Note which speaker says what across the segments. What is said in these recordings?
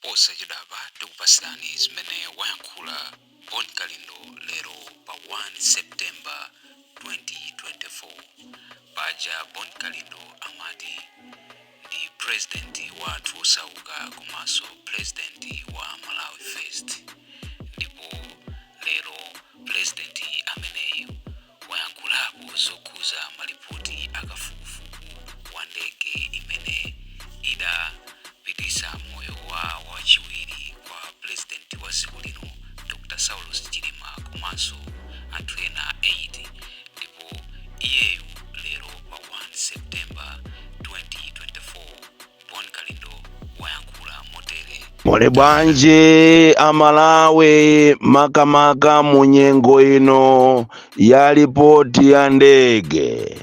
Speaker 1: Posachedwapa tikupasirani zimene wayankhula Bon Kalindo lero pa 1 September 2024. Paja Bon Kalindo amati ndi president wa anthu osauka komanso president wa Malawi First, ndipo lero president ameneyu wayankhulapo zokhuza malipoti akafukufuku wa ndege imene idapitisa moyo wa wachiwiri kwa president wa dziko lino, Dr Saulos Chilima, komanso anthu ena 8. Ndipo iyeyu lero pa 1 September 2024, Bon Kalindo wayankhula motere.
Speaker 2: Muli bwanji Amalawi, makamaka mu nyengo ino ya ripoti ya ndege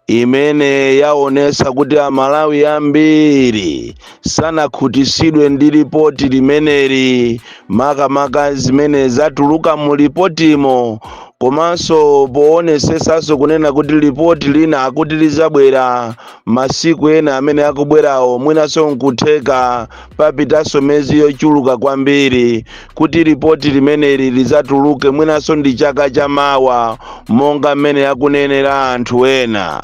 Speaker 2: imene yaonesa kuti Amalawi ambiri sanakhutisidwe ndi ripoti limeneli, makamaka zimene zatuluka mu ripotimo, komanso poonesesanso kunena kuti ripoti lina akuti lizabwera masiku ena amene akubwerawo, mwinanso nkutheka papitanso miyezi yochuluka kwambiri kuti ripoti limeneli lizatuluke, mwinanso ndi chaka chamawa monga mmene akunenera anthu ena.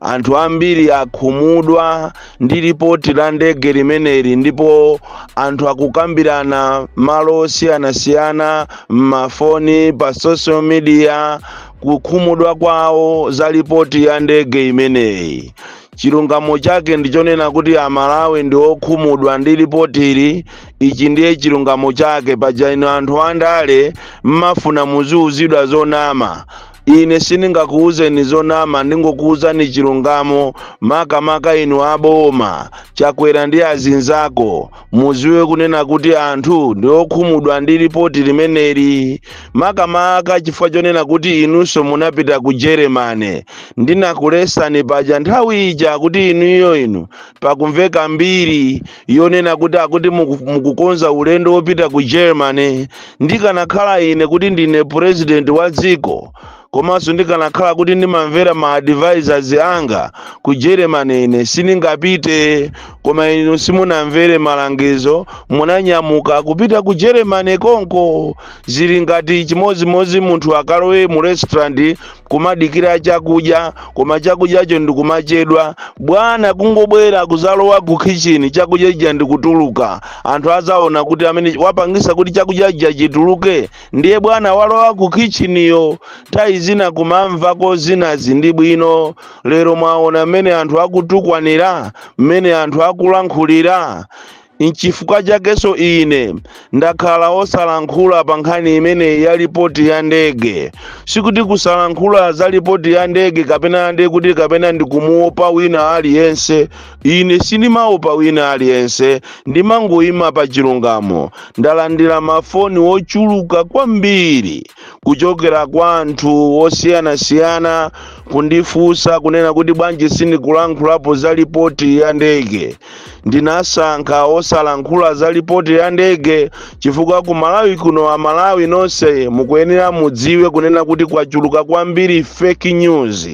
Speaker 2: Anthu ambiri akhumudwa ndi ripoti la ndege limeneli, ndipo anthu akukambirana malo osiyanasiyana, m'mafoni, pa social media, kukhumudwa kwawo za ripoti ya ndege imeneyi. Chilungamo chake ndichonena kuti Amalawi ndi okhumudwa ndi ripotili. Ichi ndiye chilungamo chake. Paja inu anthu andale mmafuna muziuzidwa zonama. Ine sindingakuuzeni zonama, ndingokuuzani chilungamo. Makamaka inu aboma, Chakwera ndi azinzako, muziwe kunena kuti anthu ndi okhumudwa ndi ripoti limeneli, makamaka chifukwa chonena kuti inunso munapita ku Germany. Ndinakulesani paja nthawi ija kuti inuyo, inu pakumveka mbiri yonena kuti akuti mukukonza ulendo wopita ku Germany. Ndikanakhala ine kuti ndine president wa dziko, komanso ndikanakhala kuti ndimamvera ma advisors anga, ku Germany ine sindingapite. Koma inu simunamvere malangizo, munanyamuka kupita ku Germany konko. Zili ngati chimozimozi munthu akalowe mu restaurant kumadikira chakudya, koma chakudyacho ndikumachedwa. Bwana kungobwera kuzalowa ku kitchen, chakudya chija ndikutuluka. Anthu azaona kuti amene wapangisa kuti chakudya chija chituluke ndiye bwana walowa ku kitcheniyo. Nthawi zina kumamvako zinazi ndi bwino. Lero mwaona mmene anthu akutukwanira, mmene anthu akulankhulira. Nchifukwa chakenso ine ndakhala osalankhula pa nkhani imeneyi ya ripoti ya ndege. Sikuti kusalankhula za ripoti ya ndege kapena ndi kuti kapena ndikumuopa wina aliyense. Ine sindimaopa wina aliyense, ndimangoyima pa chilungamo. Ndalandira mafoni ochuluka kwambiri kuchokera kwa anthu osiyanasiyana kundifunsa kunena kuti bwanji sindikulankhulapo za ripoti ya ndege. Ndinasankha osalankhula za ripoti ya ndege chifukwa ku Malawi kuno, Amalawi nonse mukuyenera mudziwe kunena kuti kwachuluka kwambiri fake news.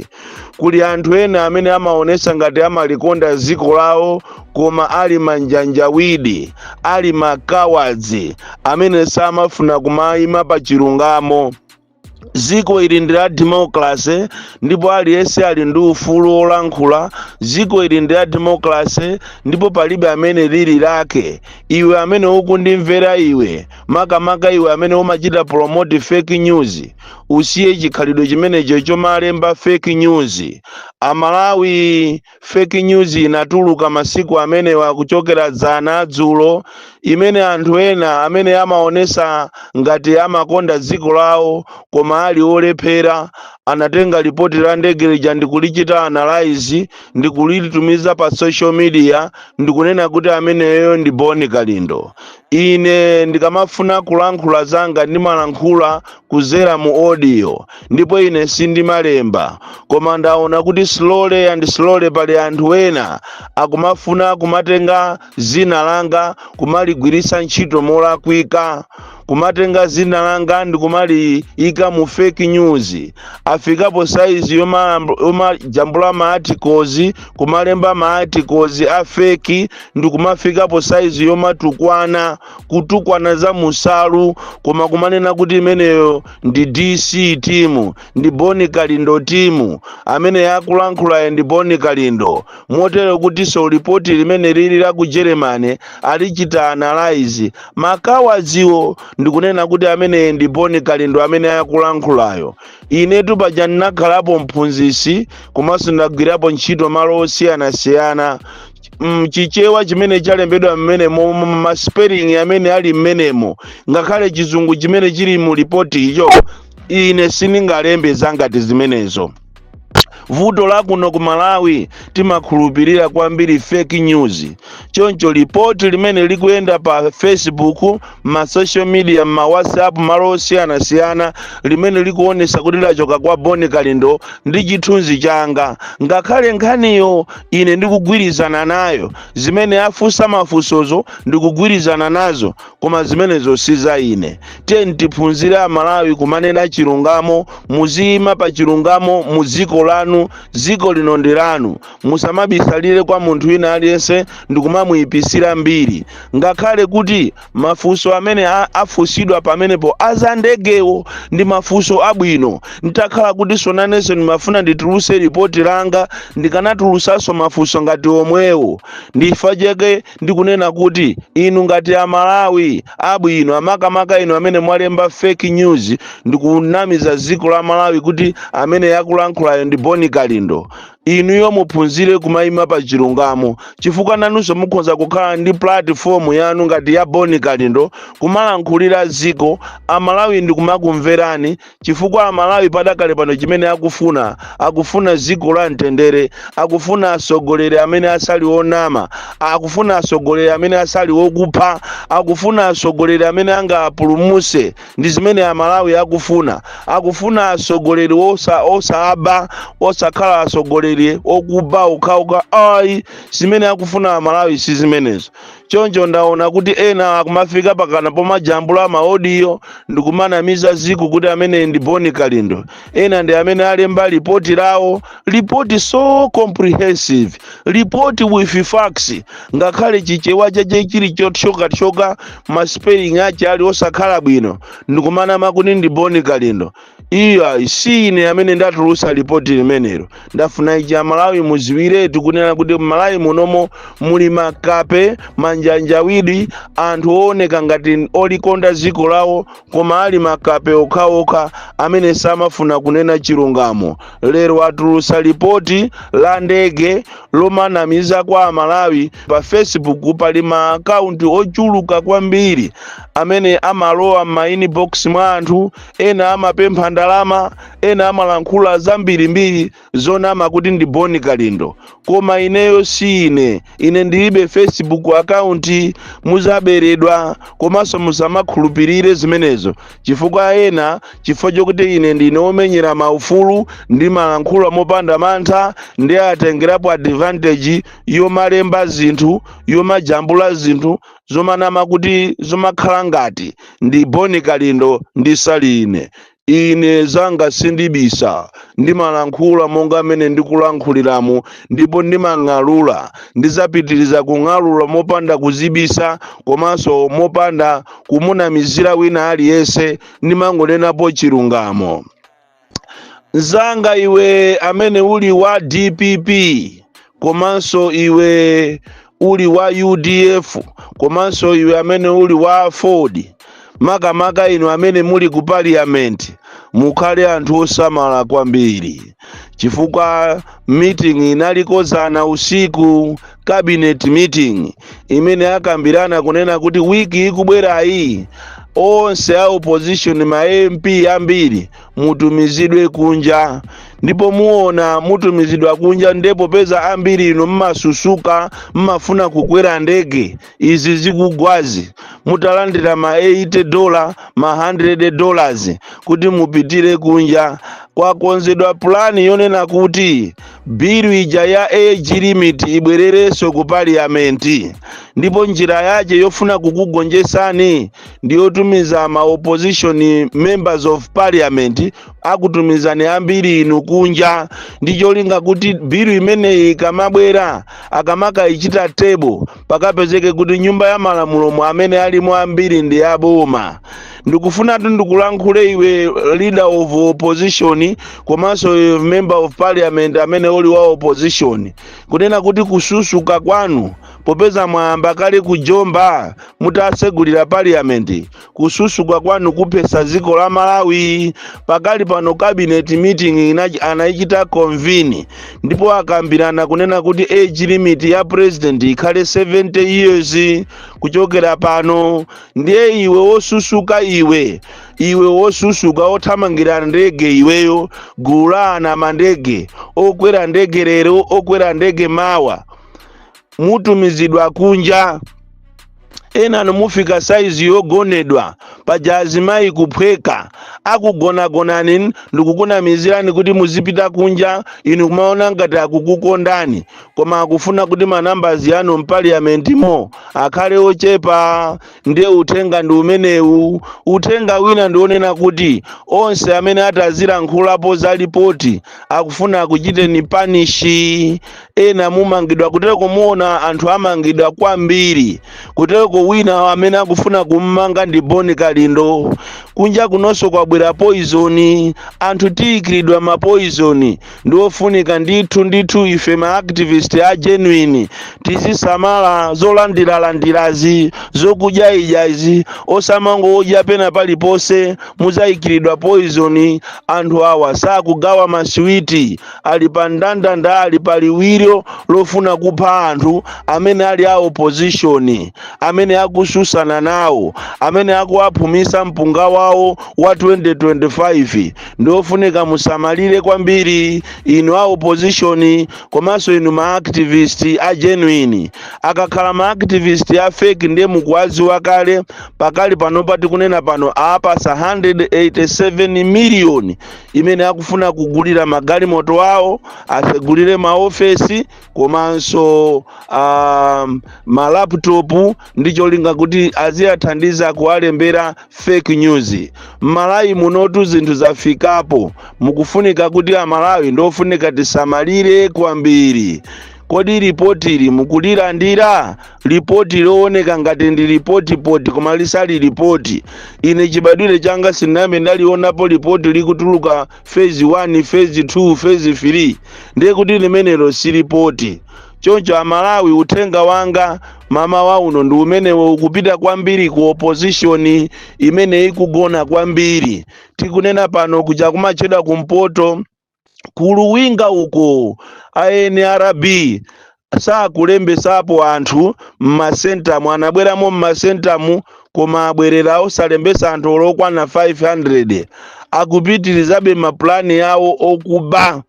Speaker 2: Kuli anthu ena amene amaonesa ngati amalikonda dziko lawo, koma ali manjanjawidi, ali makawadzi amene samafuna kumayima pa chilungamo. Dziko ili ndi la democracy ndipo aliyense ali ndi ufulu wolankhula. Dziko ili ndi la democracy ndipo palibe amene lili lake. Iwe amene ukundimvera, iwe makamaka iwe amene umachita promote fake news, usiye chikhalidwe chimenecho chomalemba fake news. Amalawi, fake news inatuluka masiku amenewa kuchokera dzana, dzulo, imene anthu ena amene amaonesa ngati amakonda dziko lawo koma ali olephera anatenga ripoti la ndege lija ndikulichita analyze, ndikulitumiza pa social media, ndikunena kuti ameneyo ndi Boni Kalindo. Ine ndikamafuna kulankhula zanga ndimalankhula kuzera mu audio, ndipo ine sindimalemba. Koma ndaona kuti slowly and slowly pali anthu ena akumafuna kumatenga zina langa kumaligwiritsa ntchito molakwika. Kumatenga zina langa ndikumaliyika mu fake news. Afikapo saizi yomajambula ma articles, kumalemba ma articles a fake, ndikumafikapo saizi yomatukwana, kutukwana za musalu, koma kumanena kuti imeneyo ndi DC team, ndi Boni Kalindo team, amene akulankhulayo ndi Boni Kalindo. Motero kuti so ripoti limene lili la ku Germany alichita analyze makawaziwo ndikunena kuti amene ndi Boni Kalindo amene akulankhulayo. Inetu paja ndinakhalapo mphunzitsi, komanso ndagwirapo ntchito malo osiyanasiyana. Chichewa chimene chalembedwa mmene, ma spelling amene ali mmenemo, ngakhale Chizungu chimene chili mu ripoti icho, ine sindingalembe zangati zimenezo. Vuto la kuno ku Malawi, timakhulupirira kwambiri fake news. Choncho lipoti limene likuyenda pa Facebook, ma social media, ma WhatsApp, malo osiyanasiyana, limene likuonesa kuti lachoka kwa Boni Kalindo ndi chithunzi changa, ngakhale nkhaniyo ine ndikugwirizana nayo, zimene afunsa mafunsozo ndikugwirizana nazo, koma zimenezo si za ine. Tiye tiphunzire Amalawi kumanena chilungamo. Muziyima pa chilungamo mu dziko lanu. Dziko lino ndi lanu. Musamabisalire kwa munthu wina aliyense ndikumamuyipisira mbiri. Ngakhale kuti mafunso amene afunsidwa pamenepo azandegewo ndi mafunso abwino, nditakhala kuti sonanenso ndimafuna ndituluse ripoti langa, ndikanatulusanso mafunso ngati omwewo. Ndifa cheke ndikunena kuti inu ngati Amalawi abwino, amakamaka inu amene mwalemba fake news ndikunamiza dziko la Malawi kuti amene akulankhulayo ndi Boni Kalindo, inuyo muphunzire kumayima pa chilungamo, chifukwa nanunso mukhoza kukhala ndi platform yanu ngati ya Boni Kalindo, kumalankhulira dziko, Amalawi ndikumakumverani, chifukwa Amalawi padakale pano chimene akufuna, akufuna dziko la mtendere, akufuna atsogoleri amene asali onama, akufuna atsogoleri amene asali okupha, akufuna atsogoleri amene angapulumuse. Ndi zimene Amalawi akufuna. Akufuna atsogoleri osaaba, osakhala atsogoleri okuba okhaokha, ayi. Zimene akufuna Amalawi si zimenezo. Choncho ndaona kuti ena akumafika pakana pomajambula ma audio ndikumanamiza ziku kuti amene ndi Boni Kalindo. Ena ndi amene alemba ripoti lawo, ripoti so comprehensive, report with facts, ngakhale Chichewa chache chili chothyokathyoka, ma spelling ache ali osakhala bwino, ndikumanama kuti ndi Boni Kalindo. Iya, si ine amene ndatulusa ripoti limenelo. Ndafuna ichi Amalawi muziwiretu, kunena kuti Malawi munomo muli makape, manjanjawidi, anthu ooneka ngati olikonda dziko lawo koma ali makape okhaokha amene samafuna kunena chilungamo. Lero atulusa ripoti la ndege lomanamiza kwa Amalawi. Pa Facebook pali ma akaunti ochuluka kwambiri amene amalowa m'ma inbox mwa anthu. Ena amapempha ndalama, ena amalankhula zambirimbiri zonama kuti ndi Boni Kalindo, koma ineyo si ine. Ine ndilibe Facebook account. Muzaberedwa, komanso musamakhulupirire zimenezo, chifukwa ena, chifukwa chokuti ine ndine womenyera maufulu, ndimalankhula mopanda mantha, ndi atengerapo advantage yomalemba zinthu, yomajambula zinthu zomanama kuti zomakhala ngati ndi Boni Kalindo. Ndisali ine. Ine zanga sindibisa, ndimalankhula monga amene ndikulankhuliramu, ndipo ndimang'alula, ndizapitiriza kung'alula mopanda kuzibisa komanso mopanda kumunamizira wina aliyense. Ndimangonenapo chilungamo. Nzanga iwe amene uli wa DPP, komanso iwe uli wa UDF, komanso iwe amene uli wa Ford, makamaka inu amene muli ku parliament, mukhale anthu osamala kwambiri, chifukwa meeting inalikozana usiku, cabinet meeting imene akambirana kunena kuti wiki ikubwerayi onse a opposition, ma MP ambiri, mutumizidwe kunja. Ndipo muona mutumizidwa kunja, ndipo peza ambiri inu mmasusuka, mmafuna kukwera ndege izi zikugwazi, mutalandira ma $80, ma $100 kuti mupitire kunja. Kwakonzedwa pulani yonena kuti Bill ija ya age limit ibwererenso ku parliament, ndipo njira yace yofuna kukugonjesani ndiyotumiza ma opposition members of parliament. Akutumizani ambiri inu kunja ndi cholinga kuti bill imeneyi ikamabwera, akamakayichita table, pakapezeke kuti nyumba ya malamulo mu amene alimo ambiri ndi aboma. Ndikufunatu ndikulankhule iwe, leader of opposition, komanso iwe member of parliament amene uli wa opposition, kunena kuti kususuka kwanu, popeza mwayamba kale kujomba mutasegulira parliament, kususuka kwanu kupesa dziko la Malawi. Pakali pano cabinet meeting anayichita convene, ndipo akambirana kunena kuti age limit ya president ikhale 70 years kuchokera pano. Ndiye iwe wosusuka, iwe wosusuka othamangira ndege, iweyo gulu la ana mandege okwera ndege lero, okwera ndege mawa, mutumizidwa kunja. Ena nomufika saizi yogonedwa paja, azimayi kuphweka akugonagonani ndikukunamizirani kuti muzipita kunja. Inu kumaona ngati akukukondani, koma akufuna kuti manambazi anu mpaliamentimo akhale ochepa. Ndiye uthenga ndi umenewu. Uthenga wina ndionena kuti onse amene atazilankhulapo za ripoti akufuna akuchiteni punish. Ena mumangidwa kutero, kumuona anthu amangidwa kwambiri kutereko. Wina amene akufuna kummanga ndi Boni Kalindo. Kunja kunonso kwabwera poison, anthu tiyikiridwa ma poison. Ndiofunika ndithu ndithu ife ma activist a genuine tizisamala zolandiralandirazi, zokudya idyazi, osamangodya pena paliponse, muzayikiridwa poison. Anthu awa sakugawa masiwiti, ali pa ndandanda, ali pa liwiro lofuna kupha anthu amene ali a opposition, amene akususana nawo, amene akuwaphumisa mpunga wawo wa 2025. Ndiofunika musamalire kwambiri inu a opposition, komanso inu ma activist a genuine. Akakhala ma activist a fake, ndiye mukuwadziwa kale. Pakali panopa tikunena pano, apasa 187 miliyoni imene akufuna kugulira magalimoto awo, asegulire maofesi komanso ma laptop, ndi cholinga kuti aziyathandiza kuwalembera fake news. M'Malawi munotu zinthu zafikapo, mukufunika kuti Amalawi ndofunika tisamalire kwambiri. Kodi ripotili mukulilandira? Ripoti looneka ngati ndi ripoti poti, koma lisali ripoti. Ine chibadwire changa sindinayambe ndalionapo ripoti likutuluka phase 1, phase 2, phase 3. Ndiye kuti limenelo si ripoti. Choncho Amalawi, uthenga wanga mama wauno ndi umenewo, ukupita kwambiri ku opposition imene ikugona kwambiri. Tikunena pano, kuja kumachedwa kumpoto kuluwinga uko, a NRB sakulembesapo anthu mmasentamu. Anabweramo mmasentamu, koma abwerera osalembesa anthu olokwana 500. Akupitirizabe mapulani yawo okuba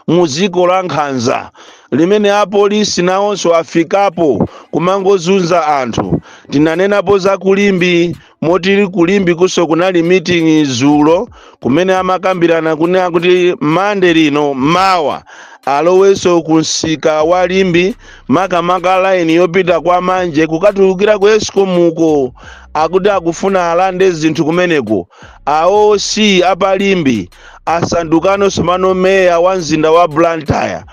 Speaker 2: mu dziko la nkhanza limene apolisi nawonso afikapo kumangozunza anthu. Tinanenapo za kuLimbi, motili kuLimbi kuso kunali meeting zulo kumene amakambirana kunena kuti Mande lino, mawa, alowenso ku msika wa Limbi, makamaka line yopita kwa Manje kukatulukira ku Escom uko. Akuti akufuna alande zinthu kumeneko. A OC apaLimbi asandukanso mano meya wa mzinda wa Blantyre.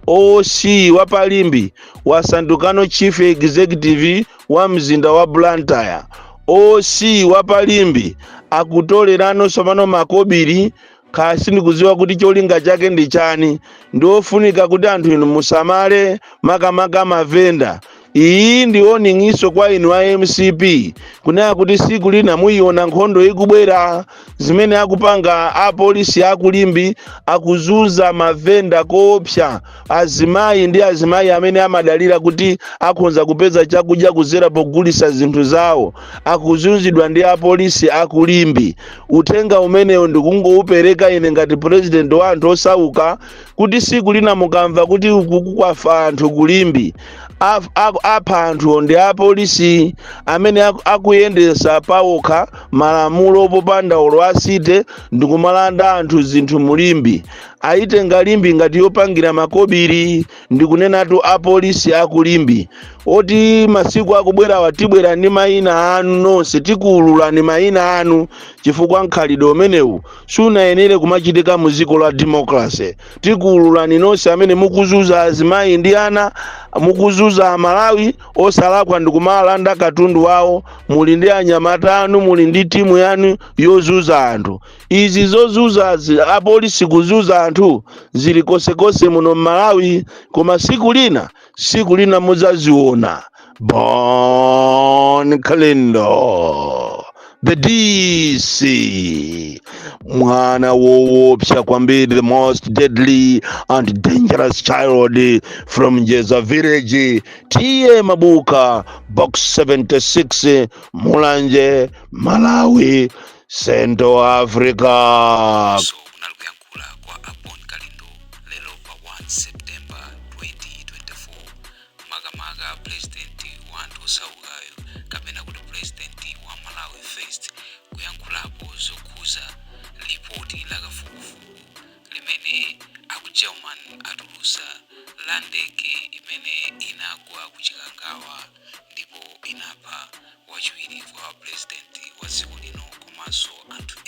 Speaker 2: OC wa paLimbi wasandukano chief executive wa mzinda wa Blantyre. OC wa paLimbi akutoleranso pano makobiri, kasi ndikudziwa kuti cholinga chake ndi chani. Ndiofunika kuti anthu inu musamale, makamaka mavenda. Iyi ndi warninginso kwa inu a MCP, kunena kuti siku lina muyiona nkhondo ikubwera. Zimene akupanga apolisi akuLimbi, akuzunza mavenda koopsa, azimayi ndi azimayi amene amadalira kuti akhonza kupeza chakudya kuzera pogulisa zinthu zawo, akuzunzidwa ndi apolisi akuLimbi. Uthenga umenewo ndikungoupereka ine ngati president wa anthu osauka, kuti siku lina mukamva kuti uku kukwafa anthu kuLimbi, apha anthu ndi apolisi amene akuyendesa pawokha malamulo popanda olo asite ndikumalanda anthu zinthu muLimbi. Ayitenga Limbe ngati yopangira makobiri. Ndikunenatu apolisi aku Limbe oti masiku akubwerawa tibwera ndi mayina anu nonse, tikuwululani mayina anu, chifukwa mkhalidwe umenewu sunayenere kumachitika mu dziko la democracy. Tikuwululani nonse amene mukuzuza azimayi ndi ana, mukuzuza Amalawi osalakwa ndikumalanda katundu wawo. Muli ndi anyamata anu, muli ndi timu yanu yozuza anthu. Izi zozuzazi, apolisi kuzuza anthu, zili konsekonse muno mMalawi, koma siku lina, siku lina mudzaziona. Bon Kalindo, the DC, mwana woopsa kwambiri, the most deadly and dangerous child from Jeza village, T/A Mabuka, Box 76, Mulanje, Malawi, Central Africa.
Speaker 1: So kunali kuyankhula kwa a Bon Kalindo lero pa 1 September 2024, makamaka president wa anthu osaukayo, kapena kuti president wa Malawi First, kuyankhulapo zokhuza lipoti la kafukufuku limene aku German atulusa la ndege imene inagwa ku Chikangawa ndipo inapha wachiwiri kwa president wa dziko lino komanso anthu